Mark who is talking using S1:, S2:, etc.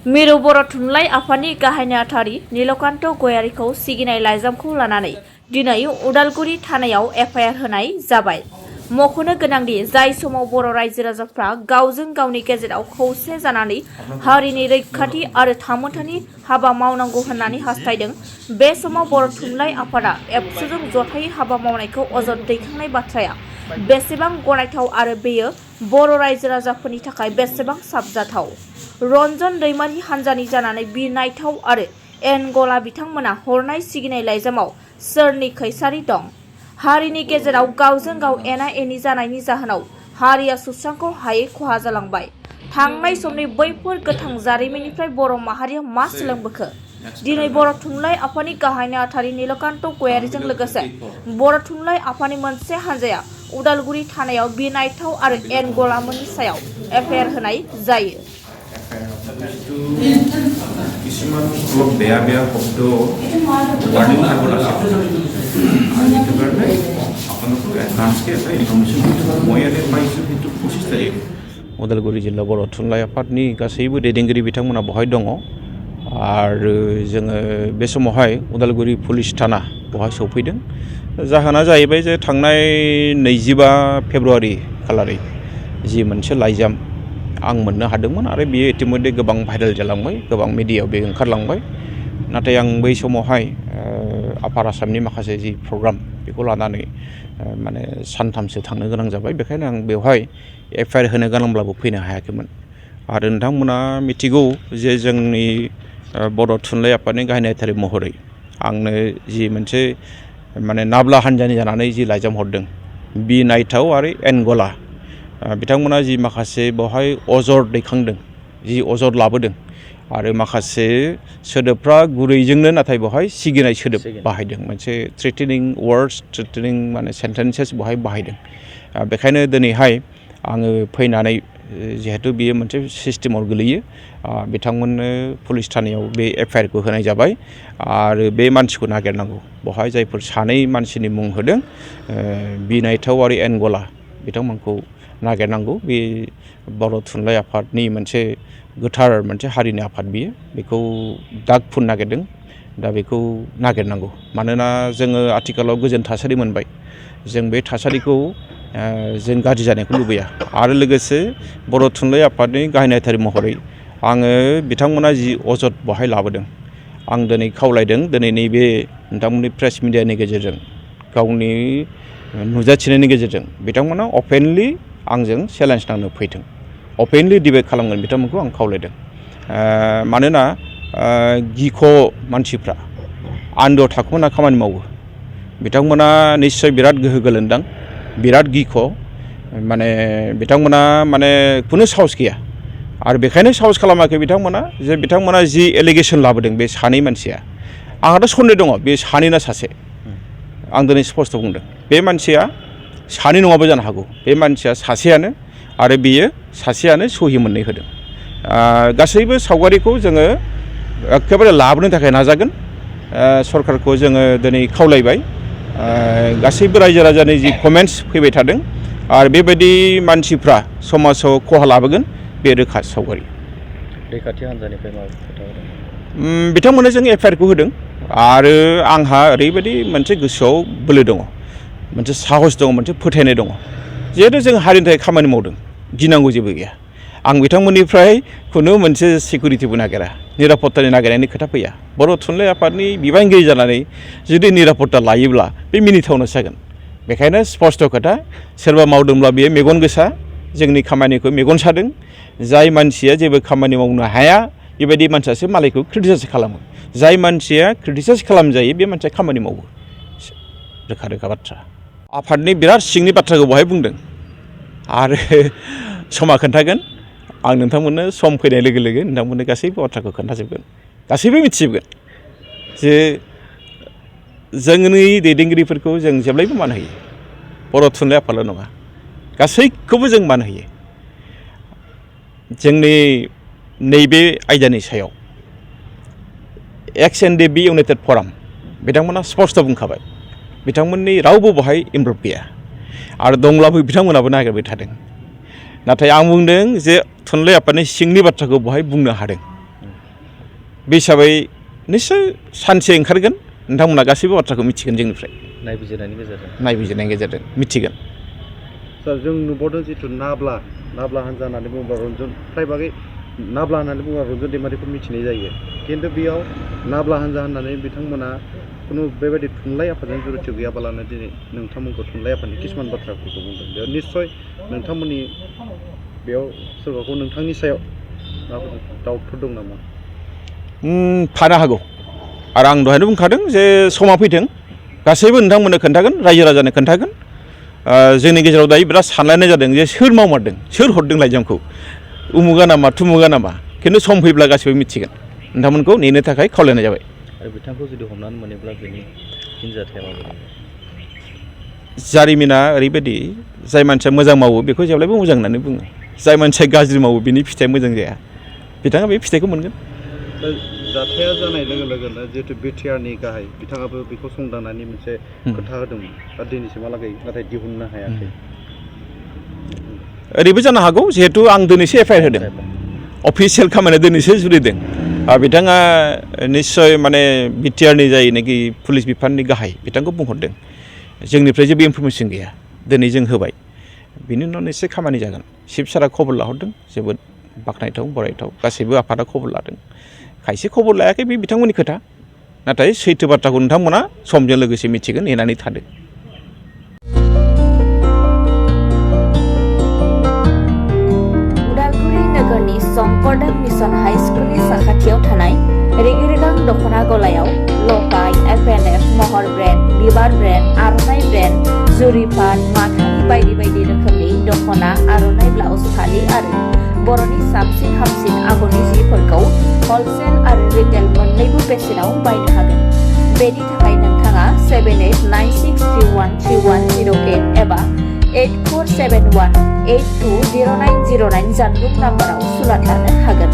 S1: मिरु बर' थुनलाइ आफादनि गाहाय नेहाथारि नीलकान्त गयारीखौ सिगिनाय लाइजामखौ लानानै दिनै उदालगुरि थानायाव एफआइआर होनाय जाबाय। मख'नो गोनांदि जाय समाव बर' रायजो राजाफ्रा गावजों गावनि गेजेराव खौसे जानानै हारिनि रैखाथि आरो थामोन्थानि हाबा मावनांगौ होननानै हास्थायदों, बे समाव बर' थुनलाइ आफादा एबसुजों जथायै हाबा मावनायखौ अजद दैखांनाय बाथ्राया बेसेबां गनायथाव आरो बेयो बर' रायजो राजाफोरनि थाखाय बेसेबां साबजाथाव। रन्जन दैमारि हान्जानि जानानै बिनायथाव आरो एन गला बिथांमोना हरनाय सिगिनाय लाइजामाव सोरनि खैसारि दं? हारिनि गेजेराव गावजों गाव एना एनि जानायनि जाहोनाव हारिया सुस्रांखौ हायै खहा जालांबाय। थांनाय समनि बैफोर गोथां जारिमिननिफ्राय बर' माहारिया मा सोलोंबोखो? दिनै बर' थुनलाइ आफादनि गाहाय नेहाथारि नीलकान्त गयारीजों लोगोसे बर' थुनलाइ आफादनि मोनसे हान्जाया उदालगुरि थानायाव बिनायथाव आरो एन गलामोननि सायाव एफआइआर होनाय जायो।
S2: কিছুমান অলপ বেয়া বেয়া শব্দ ৱাৰ্ডিং থাকিব লাগে আৰু সেইটো কাৰণে আপোনালোকক এডভান্সকৈ এটা ইনফৰ্মেশ্যন মই ইয়াতে পাইছোঁ সেইটো 25 তাৰিখ। उदालगुरि जिल्ला बर' थुनलाइ आफादनि गासैबो दैदेनगिरि बिथांमोना बहाय दङ आरो जोङो बे समावहाय उदालगुरि पुलिस थाना बहाय सफैदों। जाहोना जाहैबाय जे थांनाय 25 फेब्रुवारि खालारै जि मोनसे लाइजाम आं मोननो हादोंमोन आरो बियो इतिमध्ये गोबां भाइरेल जालांबाय, गोबां मिडियायाव बे ओंखारलांबाय। नाथाय आं बै समावहाय आपार आसामनि माखासे जि प्रग्राम बेखौ लानानै माने सानथामसो थांनो गोनां जाबाय। बेखायनो आं बेवहाय एफआइआर होनो गोनांब्लाबो फैनो हायाखैमोन। आरो नोंथांमोना मिथिगौ जे जोंनि बर' थुनलाइ आफादनि गाहाय नेहाथारि महरै आंनो जि मोनसे माने नाब्ला हान्जानि जानानै जि लाइजाम हरदों, बिनायथाव आरो एनगला बिथांमोना जि माखासे बेवहाय अजद दैखांदों, जि अजद लाबोदों आरो माखासे सोदोबफ्रा गुरैजोंनो नाथाय बेवहाय सिगिनाय सोदोब बाहायदों, मोनसे थ्रेटेनिं वार्डस, थ्रेटेनिं माने सेन्टेन्सेस बेवहाय बाहायदों। बेखायनो दिनैहाय आङो फैनानै जिहेतु बियो मोनसे सिस्टेमाव गोलैयो, बिथांमोननो पुलिस थानायाव बे एफआइआरखौ होनाय जाबाय आरो बे मानसिखौ नागिरनांगौ। बेवहाय जायफोर सानै मानसिनि मुं होदों बिनायथाव आरो एनगला बिथांमोनखौ नागिरनांगौ। बे बर' थुनलाइ आफादनि मोनसे गोथार मोनसे हारिनि आफाद बियो, बेखौ दाग फुननो नागिरदों। दा बेखौ नागिरनांगौ, मानोना जोङो आथिखालाव गोजोन थासारि मोनबाय। जों बे थासारिखौ जों गाज्रि जानायखौ लुबैया। आरो लोगोसे बर' थुनलाइ आफादनि गाहाय नेहाथारि महरै आङो बिथांमोना जि अजद बहाय लाबोदों, आं दिनै खावलायदों, दिनै नैबे नोंथांमोननि प्रेस मिडियानि गेजेरजों गावनि नुजाथिनायनि गेजेरजों बिथांमोना अपेनलि आंजों चेलेन्ज नांनो फैथों, अपेनलि डिबेट खालामगोन बिथांमोनखौ आं खावलायदों। मानोना गिख' मानसिफ्रा आन्दोआव थाखुमाना खामानि मावो, बिथांमोना निस्सय बिराद गोहो गोलोन्दां, बिराद गिख', माने बिथांमोना माने खुनु साहस गैया। आरो बेखायनो साहस खालामाखै बिथांमोना जे बिथांमोना जि एलिगेसन लाबोदों बे सानै मानसिया, आंहाथ' सन्देह दङ बे सानैना सासे। आं दिनै स्पष्ट बुंदों, बे मानसिया सानै नङाबो जानो हागौ, बे मानसिया सासेयानो आरो बेयो सासेयानो सहि मोननै होदों। गासैबो सावगारिखौ जोङो एखेबारे लाबोनो थाखाय नाजागोन। सरकारखौ जोङो दिनै खावलायबाय, गासैबो रायजो राजानि जि कमेन्ट्स फैबाय थादों आरो बेबायदि मानसिफ्रा समाजाव खहा लाबोगोन बे रोखा सावगारि।
S3: रैखाथि हान्जानिफ्राय मा खोथा होदों?
S2: बिथांमोननो जों एफआइआरखौ होदों आरो आंहा ओरैबायदि मोनसे गोसोआव बोलो दङ, मोनसे साहस दङ, मोनसे फोथायनाय दङ। जिहेतु जों हारिनि थाखाय खामानि मावदों, गिनांगौ जेबो गैया। आं बिथांमोननिफ्राय खुनु मोनसे सिकिउरिटिबो नागिरा, निरापत्तानि नागिरनायनि खोथा फैया। बर' थुनलाइ आफादनि बिबानगिरि जानानै जुदि निरापत्ता लायोब्ला बे मिनिथावनासो जागोन। बेखायनो स्पष्ट खोथा, सोरबा मावदोंब्ला बेयो मेगन गोसा, जोंनि खामानिखौ मेगन सादों। जाय मानसिया जेबो खामानि मावनो हाया बेबायदि मानसियासो मालायखौ क्रिटिसाइज खालामो। जाय मानसिया क्रिटिसाइज खालामजायो बे मानसिया खामानि मावो, रोखा रोखा बाथ्रा। आफादनि बिराद सिंनि बाथ्राखौ बहाय बुंदों आरो समा खोन्थागोन। आं नोंथांमोननो सम फैनाय लोगो लोगो नोंथांमोननो गासैबो बाथ्राखौ खोन्थाजोबगोन, गासैबो मिथिजोबगोन जे जोंनि दैदेनगिरिफोरखौ जों जेब्लायबो मान होयो। बर' थुनलाइ आफादल' नङा, गासैखौबो जों मान होयो। जोंनि नैबे आयदानि सायाव एक्स एन डि बि इउनाइटेड फराम बिथांमोना स्पष्ट बुंखाबाय, बिथांमोननि रावबो बहाय इनभल्भ गैया आरो दंब्लाबो बिथांमोनाबो नागिरबाय थादों। नाथाय आं बुंदों जे थुनलाइ आफादनि सिंनि बाथ्राखौ बहाय बुंनो हादों। बे हिसाबै निस्सय सानसे ओंखारगोन नोंथांमोना गासैबो बाथ्राखौ मिथिगोन जोंनिफ्राय
S3: नायबिजिरनायनि गेजेरजों
S2: मिथिगोन
S4: सार जों नुबावदों जिथु नाब्ला हानजा होननानै बुङोब्ला रन्जन फ्राय बागै नाब्ला होननानै बुङोब्ला रन्जन दैमारिखौ मिथिनाय जायो खिन्थु बेयाव नाब्ला हानजा होननानै बिथांमोना खुनु बेबायदि थुनलाइ आफादजों जुरित' गैयाबालानो दिनै नोंथांमोनखौ थुनलाइ आफादनि किसुमान बाथ्राफोरखौ बुंदों बेयाव निस्सय नोंथांमोननि बेयाव सोरबाखौ नोंथांनि सायाव माबाफोर डाउटफोर दं नामा?
S2: थानो हागौ आरो आं दहायनो बुंखादों जे समा फैथों गासैबो नोंथांमोननो खोन्थागोन रायजो राजानो खोन्थागोन जोंनि गेजेराव दायो बिराद सानलायनाय जादों जे सोर मावमारदों सोर हरदों लाइजामखौ उमुगा नामा थुमुगा नामा खिन्थु सम फैब्ला गासैबो मिथिगोन नोंथांमोनखौ नेनो थाखाय खावलायनाय जाबाय
S3: आरो बिथांखौ जुदि हमनानै मोनोब्ला बेनि फिनजाथाया माबायदि
S2: जारिमिना ओरैबायदि जाय मानसिया मोजां मावो बेखौ जेब्लायबो मोजां होननानै बुङो जाय मानसिया गाज्रि मावो बिनि फिथाइया मोजां जाया बिथाङा बे फिथाइखौ मोनगोन
S4: जाथाया जानाय लोगो लोगोनो जिहेतु बिटिआरनि गाहाय बिथाङाबो बेखौ संदाननानै मोनसे खोथा होदोंमोन दा दिनैसिमहालागै नाथाय दिहुननो हायाखै
S2: ओरैबो जानो हागौ जिहेतु आं दिनैसो एफआइआर होदों अफिसियेल खामानिया दिनैसो जुरिदों बिथाङा निस्सय माने बिटिआरनि जायनाखि पुलिस बिफाननि गाहाय बिथांखौ बुंहरदों जोंनिफ्राय जेबो इनफरमेसन गैया दिनै जों होबाय बिनि उनाव निस्सय खामानि जागोन चिफ सारा खबर लाहरदों जोबोद बाख्नायथाव बरायथाव गासैबो आफादा खबर लादों खायसे खबर लायाखै बे बिथांमोननि खोथा नाथाय सैथो बाथ्राखौ नोंथांमोना समजों लोगोसे मिथिगोन नेनानै थादों
S1: उदालगुरि नोगोरनि शंकरदेव मिशन हाई स्कुलनि साखाथियाव थानाय रिगिरिगां दख'ना गलायाव लफाय एफएनएफ महर ब्रेन्ड बिबार ब्रेन्ड आर'नाइ ब्रेन्ड जुरिपाट माथानि बायदि बायदि रोखोमनि दख'ना आर'नाइ ब्लाउस फालि आरो बर'नि साबसिन हामसिन आगरनि जिफोरखौ हलसेल आरो रिटेल मोन्नैबो बेसेनाव बायनो हागोन बेनि थाखाय नोंथाङा 7896313108 एबा 8471820909 जानबुं नाम्बाराव सुलाद लानो हागोन।